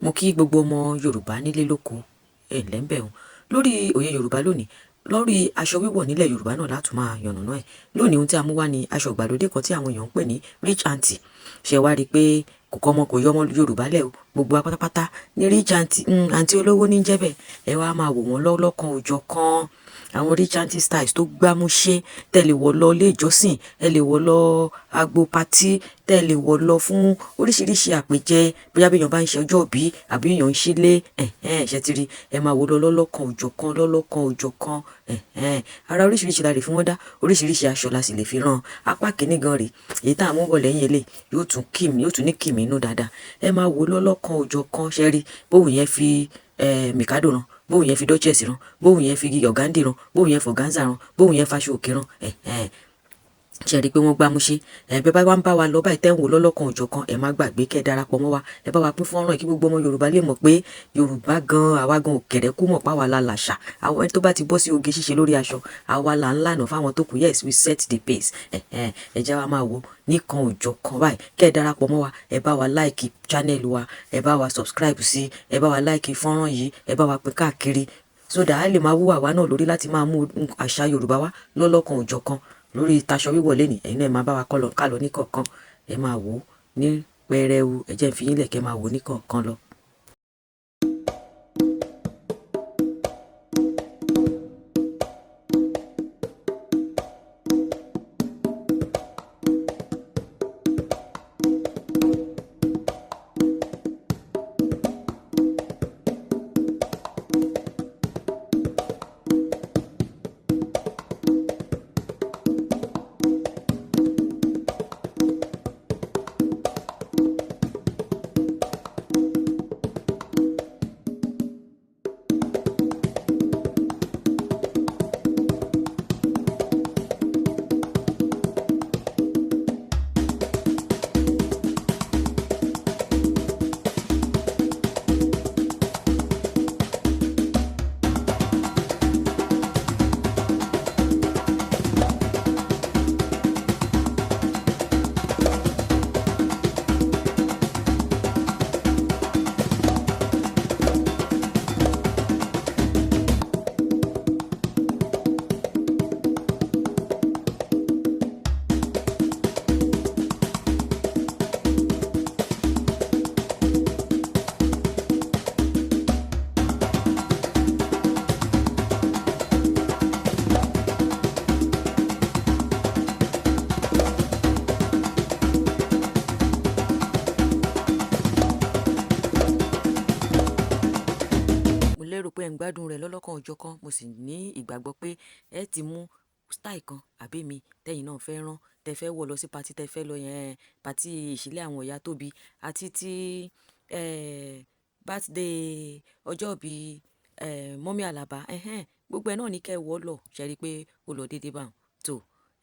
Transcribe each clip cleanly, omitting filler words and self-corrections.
Mo kí gbogbo ọmọ Yorùbá nílé lóko, ẹ ǹlẹ́ ń bẹ̀ un. Lórí Òye Yorùbá lónìí, lórí aṣọ wíwọ̀ nílẹ̀ Yorùbá náà láti máa yànnàná ẹ̀. Lónìí, ohun tí a mú wá ni aṣọ ìgbàlódé kan tí àwọn èèyàn ń pè ní rich aunty. Ṣé wá rí i pé kò kọ́ ọmọ, kò yọ ọmọ Yorùbá lẹ̀ o? Gbogbo wa pátápátá ní rich aunty, aunty olówó ní jẹ́ bẹ́ẹ̀. Ẹ wá máa wò wọ́n lọ́lọ́kan òjọ̀kan. Àwọn rich aunty styles tó gbámúṣé, tẹ́ lè wọ̀ lọ ilé ìjọsìn, ẹ lè wọ̀ lọ agbo party, tẹ́ lè wọ̀ lọ fún oríṣiríṣi àpèjẹ, bóyá bí èèyàn bá ń ṣe ọjọ́ ìbí àbí èèyàn ń ṣílé, ẹ̀hẹ́n, ṣé ti rí? Ẹ máa wò lọ lọ́lọ́kan òjọ̀kan, lọ́lọ́kan òjọ̀kan, ẹ̀hẹ́n. Ara oríṣiríṣi la lè fi wọ́n dá, oríṣiríṣi aṣọ la sì lè fi rán. Apá kìíní gan rèé, èyí tá a mú bọ̀ lẹ́yìn eléyìí yóò tún kì mí, yóò tún ní kì mí inú dáadáa. Ẹ máa wò lọ́lọ́kan òjọ̀kan, ṣé rí? Bóun yẹn fi mikado rán, bóun yẹn fi duchess rán, bóun yẹn fi organdy rán, bóun yẹn fi organza rán, bóun yẹn faṣọ òkè rán, ẹ̀hẹ́n. Ṣé rí i pé wọ́n gbámúṣé? Ẹ bẹ́ẹ̀ bá wá ń bá wa lọ báyìí, tẹ́ ń wò lọ́lọ́kan òjọ̀kan, ẹ má gbàgbé kẹ́ ẹ darapọ̀ mọ́ wa. Ẹ bá wa pín fọ́nrán kí gbogbo ọmọ Yorùbá lè mọ̀ pé Yorùbá gan, àwa gan òkèrè kú mọ̀ páwa la làṣà. Àwọn ẹni tó bá ti bọ́ sí oge ṣíṣe lórí aṣọ, àwa là ń lànà fáwọn tó kù. Yes, we set the pace. Ẹ̀hẹ́n, ẹ jẹ́ wa máa wò nìkan òjọ̀kan báyìí. Kẹ́ ẹ darapọ̀ mọ́ wa, ẹ bá wa like channel wa, ẹ bá wa subscribe sí, ẹ bá wa like fọ́nrán yìí, ẹ bá wa pín káàkiri, so that a lè máa wú àwa náà lórí láti máa mú àṣà Yorùbá wá lọ́lọ́kan òjọ̀kan. Lórí taṣọ wíwọ̀ lẹ́nìí, ẹ̀yin náà ẹ máa bá wa kálọ ní kọ̀ọ̀kan. Ẹ máa wò ó ní pẹrẹu. Ẹ jẹ́ n fi yín lẹ̀ kẹ́ máa wò ó ní kọ̀ọ̀kan lọ. Mo lérò pé ẹ̀ ń gbádùn rẹ̀ lọ́lọ́kan òjọ̀kan. Mo sì ní ìgbàgbọ́ pé ẹ ti mú style kan àbí mi tẹ́yin náà fẹ́ rán, tẹ fẹ́ wọ̀ lọ sí party tẹ fẹ́ lọ yẹn, party ìṣílé àwọn ìyá Tóbi àti ti birthday, ọjọ́ ìbí mummy Àlàbá, ẹ̀hẹ́n, gbogbo ẹ náà ní kẹ́ ẹ wọ̀ lọ. Ṣé rí i pé ó lọ déédéé báun? Tó,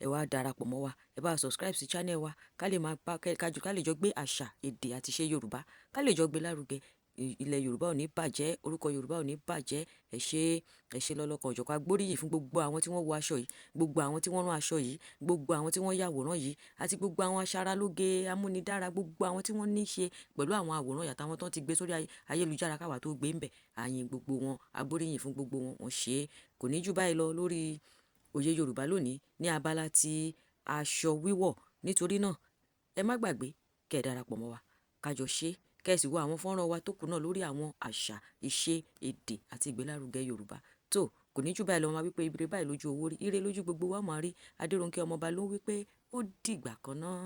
ẹ wá darapọ̀ mọ́ wa, ẹ bá wa subscribe sí channel wa, ká lè máa bá ká jọ, ká lè jọ gbé àṣà, èdè àti ìṣe Yorùbá, ká lè jọ gbé lárugẹ. Ilẹ̀ Yorùbá ò ní bàjẹ́, orúkọ Yorùbá ò ní bàjẹ́. Ẹ ṣé, ẹ ṣé lọ́lọ́kan òjọ̀kan. A gbóríyìn fún gbogbo àwọn tí wọ́n wọ aṣọ yìí, gbogbo àwọn tí wọ́n rán aṣọ yìí, gbogbo àwọn tí wọ́n yàwòrán yìí, àti gbogbo àwọn aṣaralóge amúnidára, gbogbo àwọn tí wọ́n ní ṣe pẹ̀lú àwọn àwòrán yìí àtàwọn tó ti gbé sórí ayélujára káwa tó gbé ń bẹ̀. A yin gbogbo wọn, a gbóríyìn fún gbogbo wọn, wọ́n ṣe é. Kò ní jù báyìí lọ lórí Òye Yorùbá lónìí ní abala tí aṣọ wíwọ̀. Nítorí náà, ẹ má gbàgbé kẹ́ ẹ darapọ̀ mọ́ wa, ká jọ ṣe, kẹ́ ẹ sì wo àwọn fọ́nrán wa tó kù náà lórí àwọn àṣà, ìṣe, èdè àti ìgbélárugẹ Yorùbá. Tó, kò ní jù báyìí lọ, máa wí pé ire báyìí lójú owó rí, ire lójú gbogbo wa máa rí. Adéronkẹ́ ọmọọba ló ń wí pé ó dìgbà kan náà.